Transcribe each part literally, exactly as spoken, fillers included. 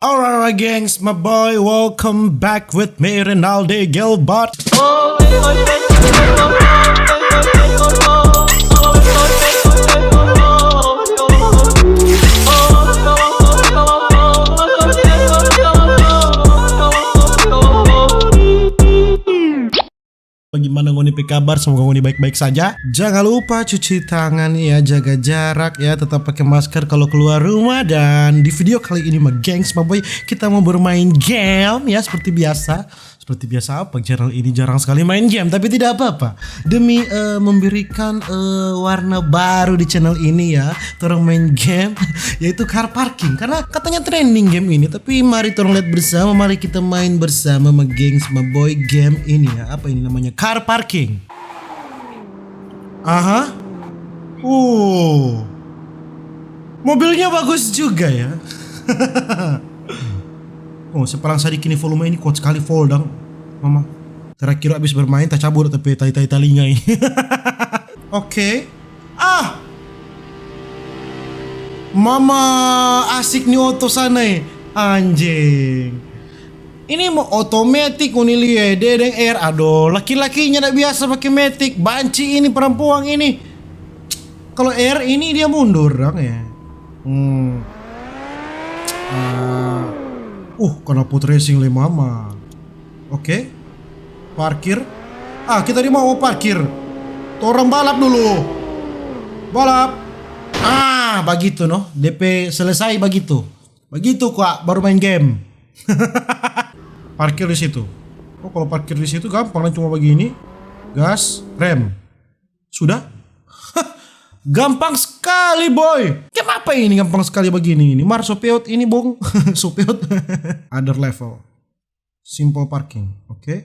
Alright, gengs, my boy, welcome back with me, Rinaldi Gilbert. Bagaimana ngoni pe kabar? Semoga ngoni baik-baik saja. Jangan lupa cuci tangan ya, jaga jarak ya, tetap pakai masker kalau keluar rumah. Dan di video kali ini, my gengs, my boy, kita mau bermain game ya, seperti biasa. Seperti biasa apa? Channel ini jarang sekali main game, tapi tidak apa-apa. Demi, eh, memberikan, eh, warna baru di channel ini ya, torang main game, yaitu car parking. Karena katanya trending game ini, tapi mari torang lihat bersama, mari kita main bersama, my gengs, my boy, game ini ya. Apa ini namanya? Car parking. Aha. Uh. Mobilnya bagus juga ya. Oh, sepalang sadiki ni volume ini kuat sekali, vol dang. Mama, terakhir abis bermain, tacabur tapi tai-tai talinga ini. Oke. Ah! Mama, asik ni oto sana, eh. Anjing. Ini mo otomatik ngoni lia, de deng R. Aduh, laki-laki nyanda biasa pake matic. Banci ini perempuan ini. Kalau R ini dia mundur dang ya. Hmm. Ah. Uh, knalpot racing le mama. Oke. Parkir. Ah, kita di mau parkir. Torang balap dulu. Balap. Ah, bagitu no. D P selesai bagitu. Bagitu kwa baru main game. Parkir di situ. Oh, kalau parkir di situ gampang, cuma begini. Gas, rem. Sudah? Gampang sekali, boy. Kenapa ini gampang sekali begini ini? Mar, so peot ini, bong. So peot. Other level. Simple parking, oke?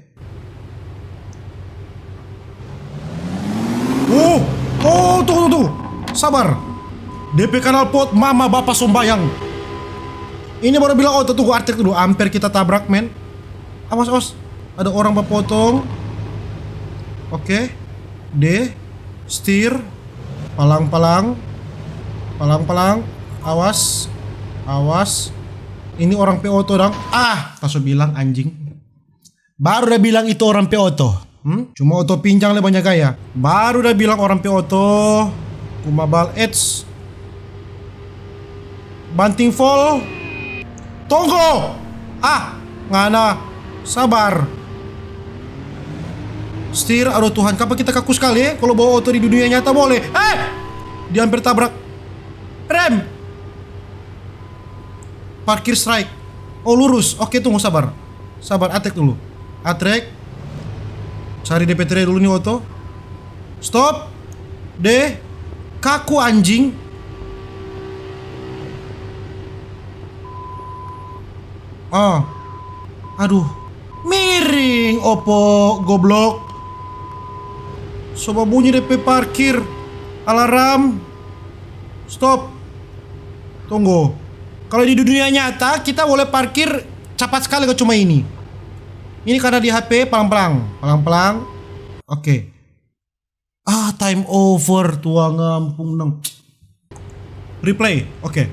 Oh, oh, tunggu, tunggu, tunggu. Sabar. D P knalpot, mama, bapa sombayang. Ini baru bilang, oh, tunggu, artek dulu. Amper kita tabrak, men. Awas, awas. Ada orang bapotong. Oke. D. Setir. Palang-palang. Palang-palang. Awas. Awas. Ini orang pe oto dang. Ah, ta so bilang, anjing. Baru da bilang itu orang pe oto. Hmm? Cuma oto pinjang le banya gaya. Baru da bilang orang pe oto. Kumabal, eits. Banting fol. Tunggu. Ah, ngana. Sabar. Setir, aduh Tuhan, kapa kita kaku skali, eh? Kalo bawa oto di dunia nyata boleh. Eh! Dia amper tabrak. Rem. Parkir strike. Oh, lurus. Oke, tunggu, sabar. Sabar, atrek dulu. Atrek. Cari D P tiga dulu ni oto. Stop. De. Kaku, anjing. Ah. Aduh. Miring, opo, goblok. So babunyi de pe parkir. Alarm. Stop. Tunggu. Kalo di dunia nyata, kita boleh parkir capat skali ko cuma ini. Ini karena di H P, palang-palang. Palang-palang. Oke. Ah, time over, tuang ampung nang. Replay. Oke.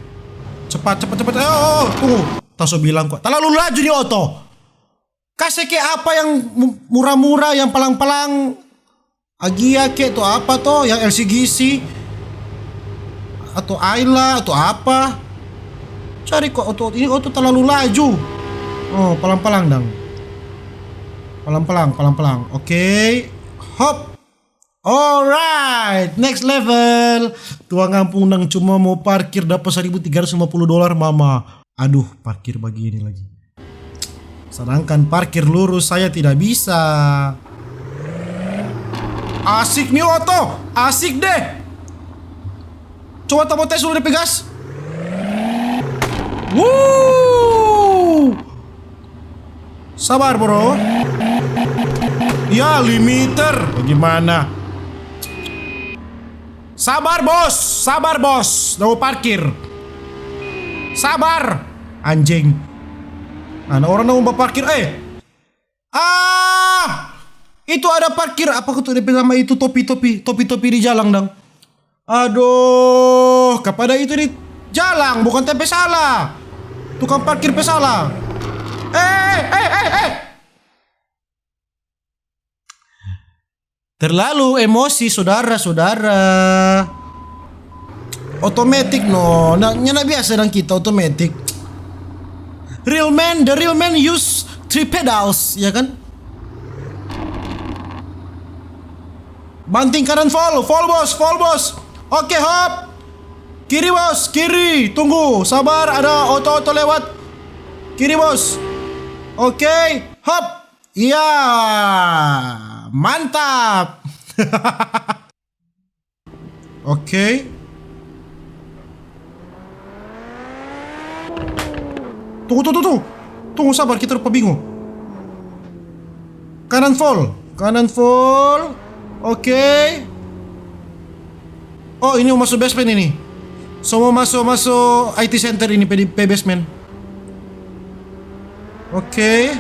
Cepat, cepat, cepat. Eh, oh, oh, tunggu. Ta so bilang kwa. Talalu laju ni oto. Kase ke apa yang mu-, mura-mura, yang palang-palang. Agia ke, atau apa to, yang L C G C. Atau Ayla, atau apa. Cari kwa oto, ini oto talalu laju. Oh, palang-palang dang. Palang-palang, palang-palang. Oke. Hop. Alright, next level. Tuang ampung nang cuma mo parkir dapa seribu tiga ratus lima puluh dolar, mama. Aduh, parkir bagini lagi. Sedangkan parkir lurus saya tidak bisa. Asik ni oto, asik deh. Coba ta mo tes dulu de pe gas. Wuh. Sabar, bro. Ya, limiter. Bagaimana? Sabar, bos. Sabar, bos. Da mo parkir. Sabar. Anjing. Nah, orang da mo parkir. Eh. Ah! Itu ada parkir. Apa tu de pe nama itu? Topi-topi. Topi-topi di jalang, dang. Aduh, kapada itu di jalang, bukan ta pe salah. Tukang parkir pe salah. Eh, eh, eh, eh, eh. Terlalu emosi, sudara-sudara. Otomatik no, na, nyanda biasa dang kita otomatik. Real man, the real man use three pedals, ya kan? Banting kanan full, full bos, full bos. Oke, hop. Kiri bos, kiri. Tunggu, sabar, ada oto-oto lewat. Kiri bos. Oke, hop. Iya, mantap. Oke. Tunggu, tunggu, tunggu. Tunggu, sabar, kita rupa bingung. Kanan full, kanan full. Oke. Oh, ini mau masuk basement ini. So mau masuk, masuk I T center ini, pe, pe basement. Oke.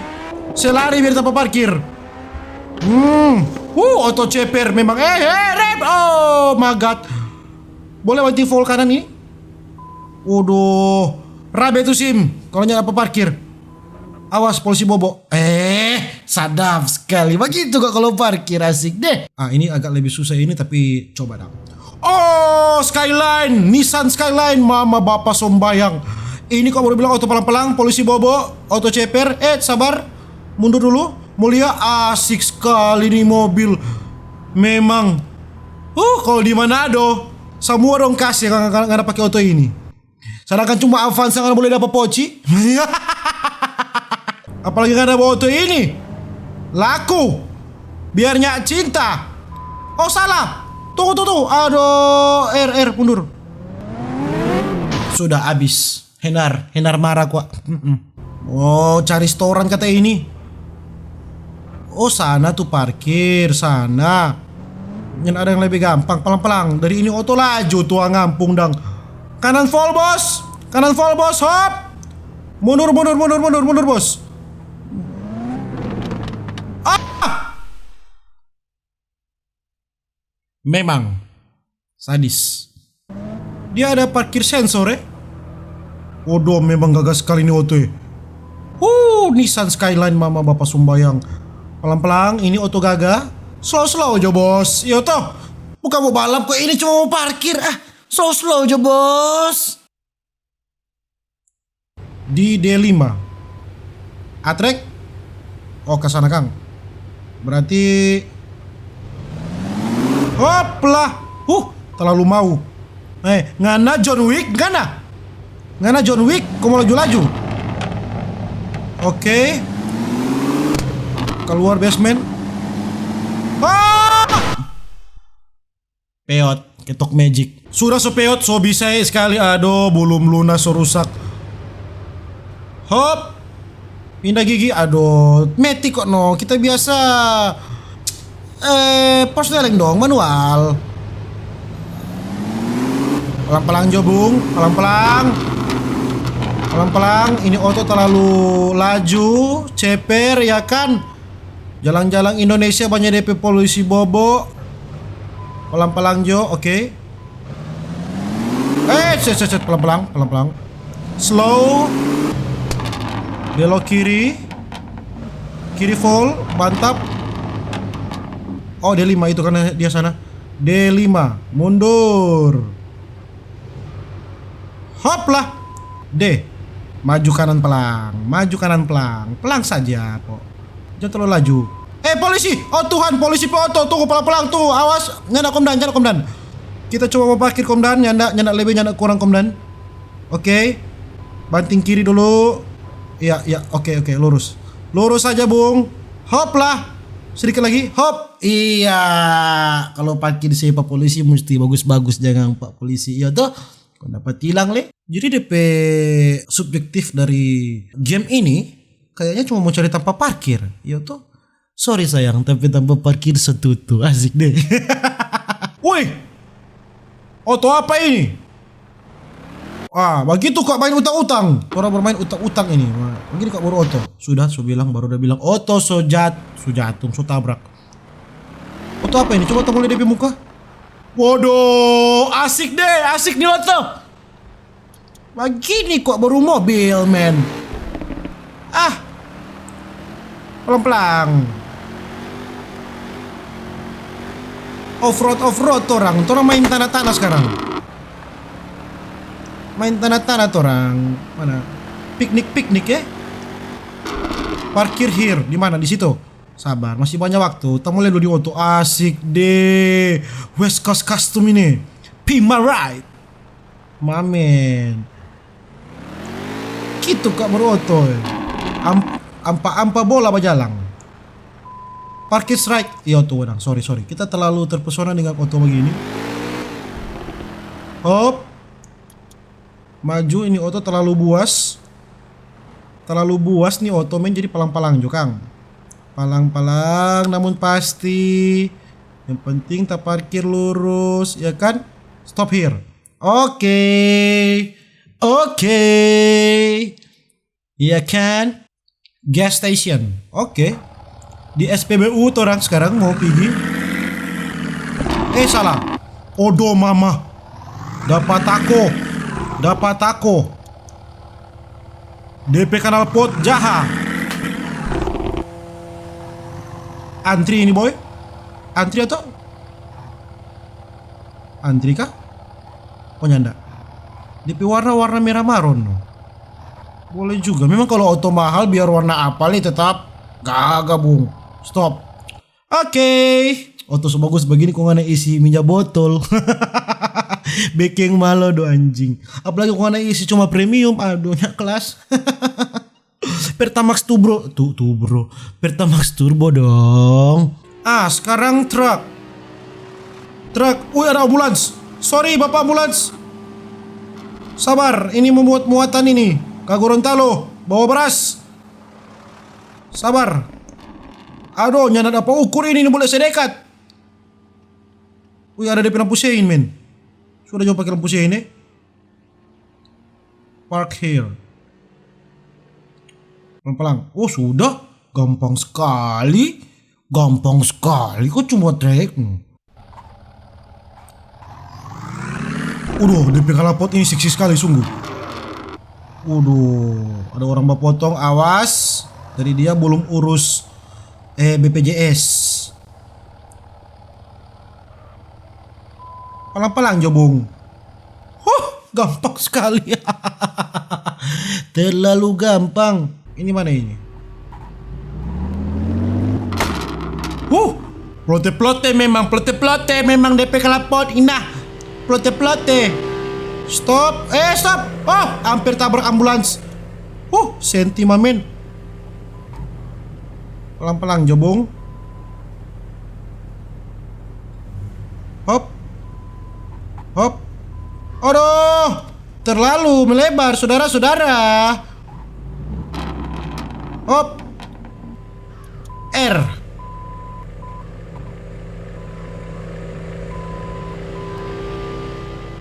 Se lari biar tanpa parkir. Hmm. Uh, oto ceper memang. Eh, eh, rem. Oh my God. Boleh banting full kanan ini? Waduh. Rabe tu sim. Kalau nyanda apa parkir. Awas, polisi bobo. Eh, sadap sekali. Begitu kok kalau parkir, asik deh. Ah, ini agak lebih susah ini, tapi coba dong. Oh, Skyline, Nissan Skyline, mama bapa sombayang. Ini kok baru bilang oto pelang-pelang, polisi bobo, oto ceper. Eh, sabar, mundur dulu. Mau lia, asik sekali nih mobil. Memang. Uh, kalau di Manado, samua dong kasih, nggak, nggak, nggak ada pakai oto ini. Sedangkan cuma Avanza ngana boleh dapa poci. Apalagi ngana bawa oto ini. Laku. Biar nyak cinta. Oh, salah. Tunggu, tunggu, tunggu. Aduh, er, er, mundur. Sudah abis. Henar, Henar marah kwa. Mm-mm. Oh, cari setoran kata ini. Oh, sana tu parkir, sana. Nyanda ada yang lebih gampang, pelang-pelang. Dari ini oto laju, tua ngampung dang. Kanan full, bos. Kanan full, bos. Hop. Mundur, mundur, mundur, mundur, mundur, bos. Ah! Memang sadis. Dia ada parkir sensor, eh? Waduh, memang gagah sekali ni oto, eh. Uh, Nissan Skyline, mama bapa sumbayang. Pelang-pelang, ini oto gagah. Slow-slow jo, bos. Iyo toh. Bukan mau balap kok, ini cuma mau parkir. Ah, slow-slow jo, bos. Di D lima. Atrek. Oh, ke sana, kang. Berarti, hoplah. Huh, terlalu mau. Eh, ngana John Wick, ngana? Ngana John Wick, kong mo laju-laju. Oke. Keluar basement. Ah! Peot, ketok magic. Sudah so peot, so bisa, eh, sekali. Aduh, belum lunas, so rusak. Hop. Pindah gigi, aduh, meti kok no. Kita biasa, eh, pos deleng dong, manual. Pelang-pelang jo, Bung, pelang-pelang. Pelang-pelang, ini oto terlalu laju, ceper, ya kan? Jalang-jalang Indonesia banya depe polisi bobo. Pelang-pelang jo, oke. Eh, set, set, set, pelang-pelang, pelang-pelang. Slow. Belok kiri. Kiri full, mantap. Oh, D lima itu karena dia sana. D lima, mundur. Hop lah. D. Maju kanan pelang, maju kanan pelang. Pelang saja kok. Jangan terlalu laju. Eh, polisi! Oh Tuhan, polisi pe oto. Tunggu, pelang-pelang, tunggu. Awas, nyanda komdan, nyanda komdan. Kita coba mo parkir komdan, nyanda, nyanda lebe, nyanda kurang komdan. Oke. Banting kiri dulu. Iya, iya, oke, oke, lurus. Lurus saja, Bung. Hop lah. Sedikit lagi, hop. Iya, kalau parkir di sepa polisi mesti bagus-bagus, jangan pak polisi. Iya toh? Kau dapat tilang, le. Jadi depe subjektif dari game ini kayaknya cuma mau cari tampa parkir, iya toh? Sorry sayang, tapi tampa parkir setutu, asik deh. Woi, oto apa ini? Ah, bagitu kok main utang-utang. Orang bermain utang-utang ini. Wah, begini kok baru oto. Sudah, so bilang, baru udah bilang oto, so jat-, so jatung, so tabrak. Oto apa ini? Coba tong lia depe muka. Waduh, asik deh, asik nih oto. Bagini kwa baru mobil, men. Ah. Pelang-pelang. Off-road, off-road torang. Torang main tanah-tanah skarang. Main tanah-tanah torang. Mana? Piknik-piknik, eh. Parkir here. Di mana? Di situ. Sabar, masih banya waktu. Kita mulai dulu di oto. Asik deh. West Coast Custom ini. Be my ride. Mamen. Kitu kwa baru oto, eh. Am-, ampa-ampa bola bajalang. Parkir strike. Iyo, tuh, Wenang. Sorry, sorry. Kita terlalu terpesona dengan oto begini. Hop. Maju, ini oto terlalu buas. Terlalu buas ni oto, men, jadi palang-palang jo, kang. Palang-palang, namun pasti. Yang penting ta parkir lurus, ya kan? Stop here. Oke. Oke. Iya kan? Gas station. Oke. Di S P B U torang skarang mo pigi. Eh, salah. Odo mama. Dapa tako. Dapa tako. D P knalpot jaha. Antri ini, boy. Antri atau? Antri kah? Oh, nyanda. D P warna, warna merah maron, no. Boleh juga. Memang kalau oto mahal, biar warna apa le, tetap gaga, bung. Stop. Oke. Oto so bagus bagini, kong ngana isi minyak botol. Bekeng malo do, anjing. Apalagi kong ngana isi cuma premium, aduh, nya kelas. Pertamax Turbo, tu, Turbo. Pertamax Turbo dong. Ah, sekarang truk. Truk. Wih, ada ambulans. Sorry, Bapak ambulans. Sabar, ini memuat muatan ini. Ka Gorontalo, bawa beras. Sabar. Aduh, nyanda dapa ukur ini, ini boleh sedekat. Wih, ada depe lampu sein, men. Sudah jo pake lampu sein, eh. Park here. Pelang-pelang. Oh, sudah. Gampang sekali. Gampang sekali. Kok cuma trek? Udah, depe knalpot ini seksi sekali, sungguh. Udah, ada orang bapotong, awas. Jadi dia belum urus, eh, B P J S. Palang-palang jo, bung. Huh, gampang sekali. Terlalu gampang. Ini mana ini? Huh, plote-plote memang, plote-plote memang depe knalpot, inah. Plote-plote. Stop. Eh, stop. Oh, hampir tabrak ambulans. Huh, senti, mamen. Pelang-pelang jo, bung. Hop. Hop. Aduh, terlalu melebar, saudara-saudara. Hop. R.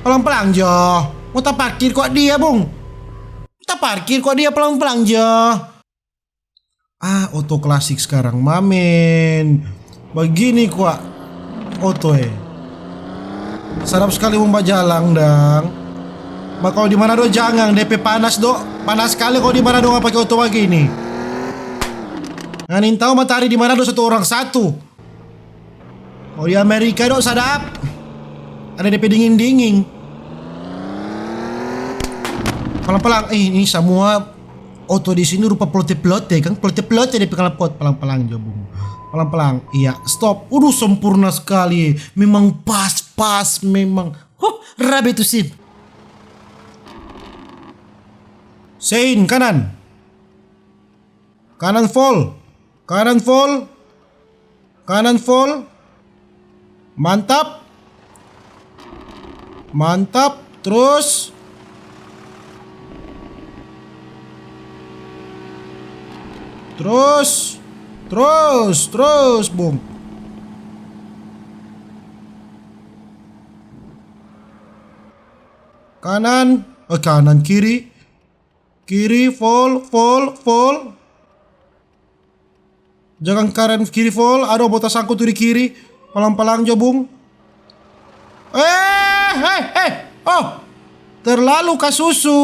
Pelang-pelang jo. Mo ta parkir kwa dia, bung. Ta parkir kwa dia, pelang-pelang jo. Ah, oto klasik skarang, mamen. Bagini kwa oto, eh. Sadap skali mo bajalang, dang. Ma, kalo di Manado jangang, depe panas do. Panas skali kalo di Manado ngana pake oto bagini. Ngana nintau matahari di Manado satu orang satu. Kalo di Amerika do sadap. Ada depe dinging-dinging. Palang-palang, eh, ini samua oto di sini rupa plote-plote, kan? Plote-plote depe knalpot, palang-palang jo, bung. Palang-palang, iya, stop. Uduh, sempurna skali. Memang pas, pas, memang. Huh, rabe tu sip. Sein, kanan. Kanan full. Kanan full. Kanan full. Mantap. Mantap. Terus. Terus. Terus. Terus, bung. Kanan. Eh, kanan, kiri. Kiri, full, full, full. Jangan kanan, kiri, full. Aduh, mo tasangkut tu di kiri. Palang-palang jo, bung. Eh, eh, eh. Oh. Terlalu kasusu.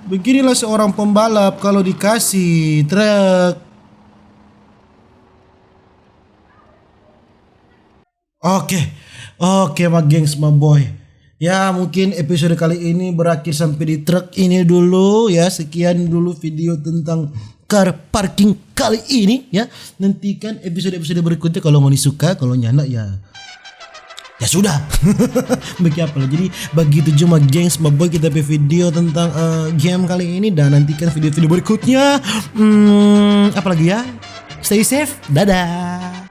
Beginilah seorang pembalap kalau dikasih truk. Oke, oke, ma gengs, ma boy. Ya, mungkin episode kali ini berakhir sampai di truk ini dulu ya. Sekian dulu video tentang car parking kali ini ya. Nantikan episode-episode berikutnya kalau ngoni suka, kalau nyanda ya, ya sudah. Bagi apa lah. Jadi begitu cuma gengs, ma boy, kita pe video tentang eh, game kali ini, dan nantikan video-video berikutnya. Hmm, apalagi ya? Stay safe. Dadah.